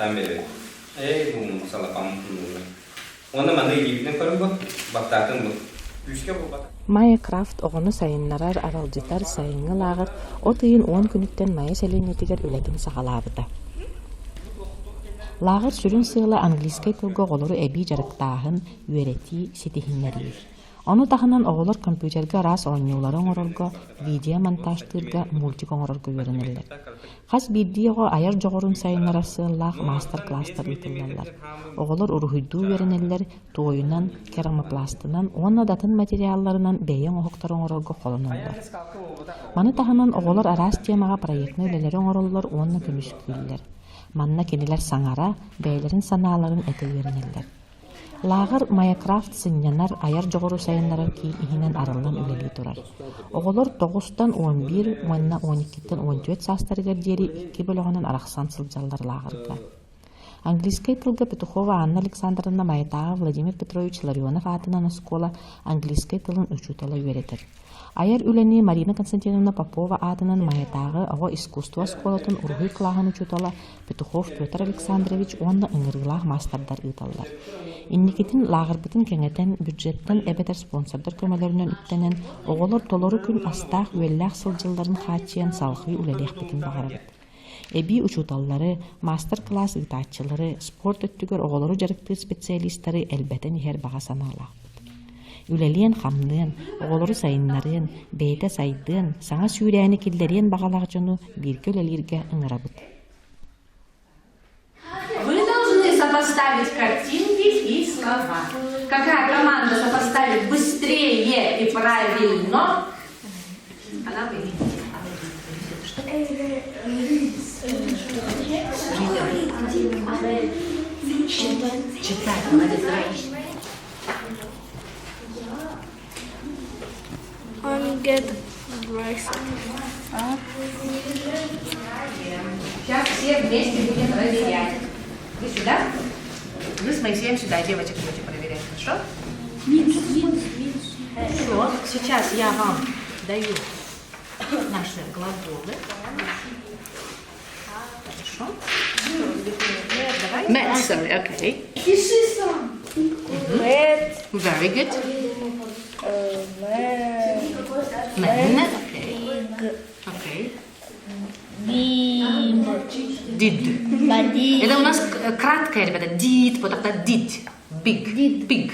Баттаан биэрэбит. Ээ, бу салапааммын тумнуллар. Уонна манна илиибитинэн көрүҥ бу, баттаатым бу. Күүскэ буолбатах. Майя Крафт оҕону сайыннарар, аралдьытар сайыҥҥы лааҕыр от ыйын 10 күнүттэн Майа сэлиэнньэтигэр үлэтин саҕалаабыта. Лааҕыр сүрүн сыала английскай тылга оҕолору эбии дьарыктааһын, үөрэтии, ситиһиннэрии. Ону таһынан оҕолор компьютерга араас оонньуулары оҥорорго, видео монтажтыырга, мультик оҥорорго үөрэнэллэр. Хас биирдии оҕо айар дьоҕурун сайыннарар сыаллаах маастар-кылаастар ыытыллаллар. Оҕолор уруһуйдуу үөрэнэллэр, туойунан, керамопластынан уонна да атын материалларынан бэйэ оҥоһуктары оҥорорго холоноллор. Маны таһынан оҕолор араас темаҕа проектнай үлэлэри оҥороллор уонна көмүскүүллэр. Манна кинилэр саҥара, бэйэлэрин санааларын этэ үөрэнэллэр. Лааҕыр Майакрафт сынньанар, айар дьоҕуру сайыннарар киин иһинэн арыллан үлэлии турар. Оҕолор тоҕустан 11 уонна 12-ттэн 14 саастарыгар диэри икки бөлөҕүнэн арахсан сылдьаллар лааҕырга. Английскай тылга Петухова Анна Александровна Майатааҕы Владимир Петрович Ларионов аатынан оскуола английскай тылын учуутала үөрэтэр. Айар үлэни Марина Константиновна Попова аатынан Майатааҕы оҕо искусство оскуолатын уруһуй кылааһын учуутала Петухов Петр Александрович уонна ыҥырыылаах маастардар ыыталлар. Инникитин лааҕырбытын кэҥэтэн, бюджеттан эбэтэр спонсордар көмөлөрүнэн үптэнэн, оҕолор толору күн астаах-үөллээх сылдьалларын хааччыйан салҕыы үлэлиэхпитин баҕарабыт. Эбии учууталлары, маастар-кылаас ыытааччылары, спорт өттүгэр оҕолору дьарыктыыр специалистары элбэтэн иһэр баҕа санаалаахпыт. Үлэлиэн-хамныан, оҕолору сайыннарыан, бэйэтэ сайдыан, саҥа сүүрээни киллэриэн баҕалаах дьону бииргэ үлэлииргэ ыҥырабыт. Вы должны сопоставить картинки и слова. Какая команда сопоставит быстрее и правильно, она выиграет. Читать, молодец, давай. On get rice. Сейчас все вместе будем проверять. Вы сюда? Вы с Моисеем сюда, девочек будете проверять, хорошо? Хорошо. Сейчас я вам даю наши глаголы. Хорошо. Давай. Met, sorry, okay. Пиши сам. Met. Very good. Men. Men, okay. Okay. Би. Did. Бади. Это у нас краткое, ребята. Did, вот тогда did. Big. Did. Big.